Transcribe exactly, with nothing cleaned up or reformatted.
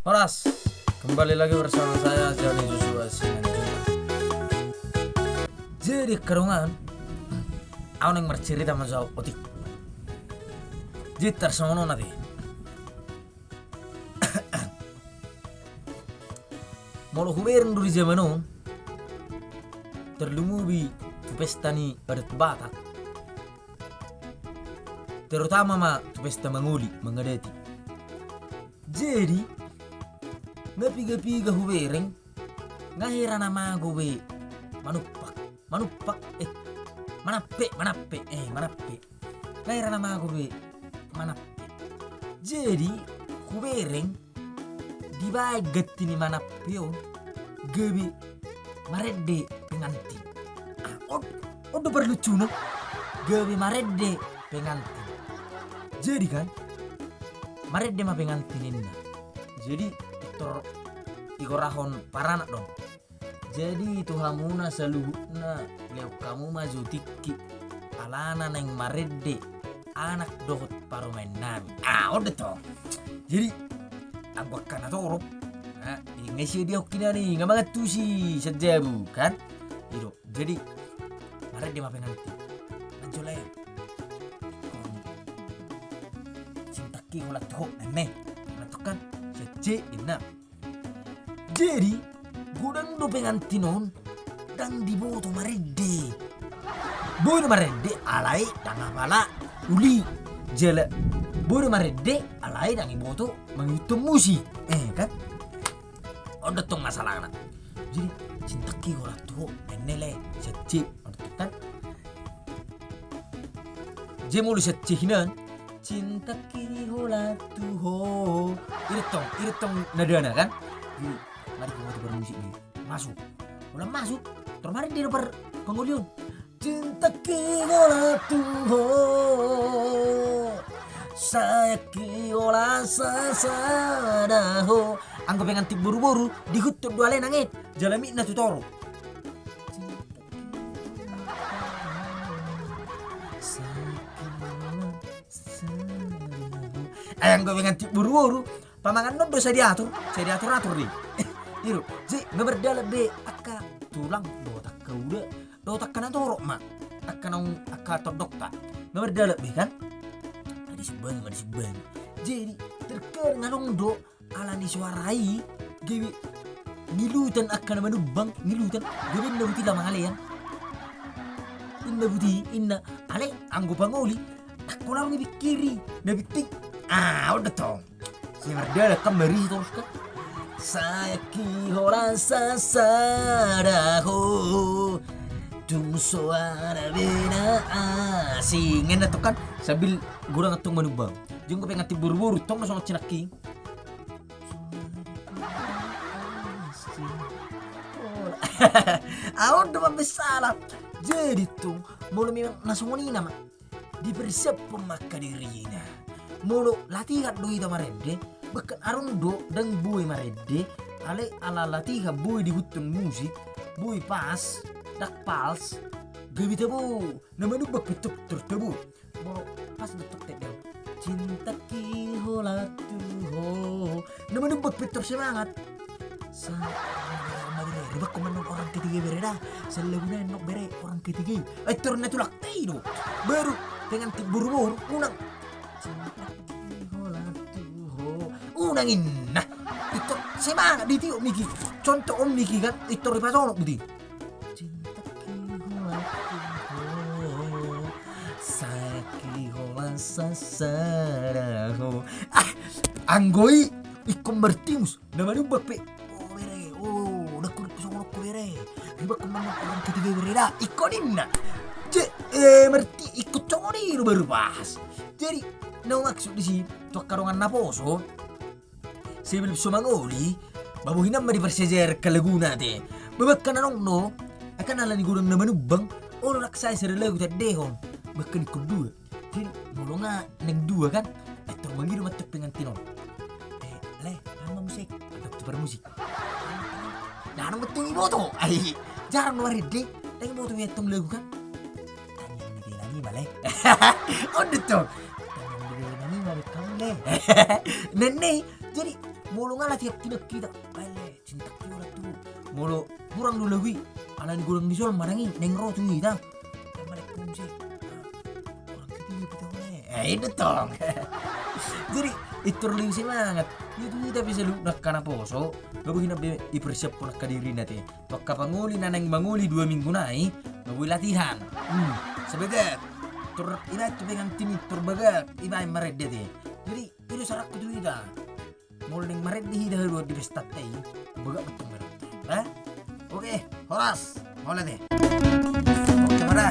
Horas, kembali lagi bersama saya Joni Joshua Simanjuntak. Jadi angka dongan, au naeng marcarita ma jo au, otik. Jadi tarsongon on ate. Molo hubereng do di jaman on, tarlumobi tu pesta ni adat Batak, terutama ma tu pesta mangoli, mangadati. Jadi na piga-piga hubereng, nga hera na mago be manumpak, manumpak, eh, manampe, manampe, eh, manampe. Nga hera na mago be manampe. Jadi hubereng dibaen ganti ni manampe on gabe marende pengantin. Ah, on, on do parlucuna, gabe marende pengantin. Jadi kan, marende ma pengantin ninna. Jadi pintor igorahon paranak do. Jadi tu hamuna saluhutna, lehon hamu ma jo tingki, alana naeng marende anak dohot parumaen nami. Ah, on do tong. Jadi anggo angka na torop, ah, i nga ise diahukkina ni, nga mangantusi sian jabu kan. I do. Jadi marende ma pengantin. Manjolai. Cinta ki holan tu ho, nenne. Mantok kan, sian C, inna. Jadi godang do pengantin on ndang diboto marende. Boi do marende alai ndang apala uli. Jala boi do marende alai ndang diboto mangihuthon musik. Eh kan? On do tong masalahna. Jadi cinta ki holan tu ho, nenne le, sian C, on do tong kan. Jadi molo sian C hinan, cinta ki holan tu ho. I do tong, i do tong nadana kan. Jadi mari kita tu parmusik ni. Masuk. Holan masuk, tor marende do parpangoli on. Cinta ki holan tu ho, sayang ki holan sasada ho. Anggo pengantin boru-boru diihuthon do alai nanget, jala mic na tu toru. Ai anggo pengantin boru-boru, pamanganna on do sai diatur, sai diatur-atur do i. I do, jadi nga mardalan be angka tulang dohot angka uda dohot angka na torop ma, angka naung, angka tondongta. Nga mardalan be kan. Madisumbangi, madisumbangi. Jadi terkadang adong do ala ni suara i gabe ngilutan angka na manumbang, ngilutan, gabe ninna buti la mangalean. Ninna buti, inna, alai anggo pangoli, ndang holan dipikiri, na penting, ah, on do tong. Sai mardalan kan marisi torus kan. Sayang ki holan sasada ho, tung so ada be na asing, ninna tong kan, sambil godang antong manumbang. Jadi anggo pengantin boru-boru tong do songon si nangkin. Aon do mambe salah. Jadi tong, molo memang na songon i nama, dipersiaphon ma angka dirina. Molo latihan do hita marende, bahkan adong do ndang boi marende, alai ala latihan boi diihuthon musik, boi pas, ndang pals, gabe tabo, na manumbang pe tong tabo. Molo pas do tong tedeng. Cinta ki holan tu ho. Na manumbang pe tong semangat. Sa, madire, ribakkon manon orang ketiga bere da. Selagu na nok bere orang ketiga. Ai tor na tulak tei do. Baru pengantin boru-boru unang. Cinta ki holan tu ho. Unang inna. Itor semangat ditiop miki. Contoh om miki kan. Itor dipasonok buti. Cinta ki holan tu ho, sayang ki holan sasada ho. Ah, anggo i ingkon martimus, na manumbang pe. O bere, o, ndang hudok songon on bere. Ribakkon manon orang ketiga bere da. Ingkon inna. Je, eh, marti, ingkon songon i do baru pas. Jadi na maksud disi, tu angka dongan naposo. Sebelum so mangoli, ba bohinan ma diparsiajar angka laguna te. Ba bahkan adong do, angka na ala ni godang na manumbang, olo, ndang sae sada lagu tandehon. Bahkan ingkon dua. Jadi molo nga naeng dua kan, eh, tor mangido ma antong pengantin on. Eh, le, aha ma musik? Antong tu parmusik. Ndang adong antong iboto. Ai, jarang do marende. Ndang iboto be antong lagu kan. Tangiang ni Belang i ma le. On do tong. Tangiang ni Belang i ma le, hamu le. Nenne i. Jadi Molo nga latihan hita, baen le, cinta ki orang tu. Molo hurang do lagu i, alani godang ni jolma nang i, naeng ro tu hita. Alani godang ni hita, eh, i do tong. Jadi, pintor lehon semangat. Itu hita bisa lu nak kana poso, nga boi na be dipersiaphon angka dirina te. Tu angka pangoli na naeng mangoli dua minggu nai, nga boi latihan. Hmm, sebagai tor ibaen tu bagas ni tim i, tor bagak, ibaen marende te. Jadi, i do saranku tu hita. Molo naeng marende hita haduan di pesta te i, bagak ma tong marende. Eh? Oke, horas. Mauliate. Oke, mana?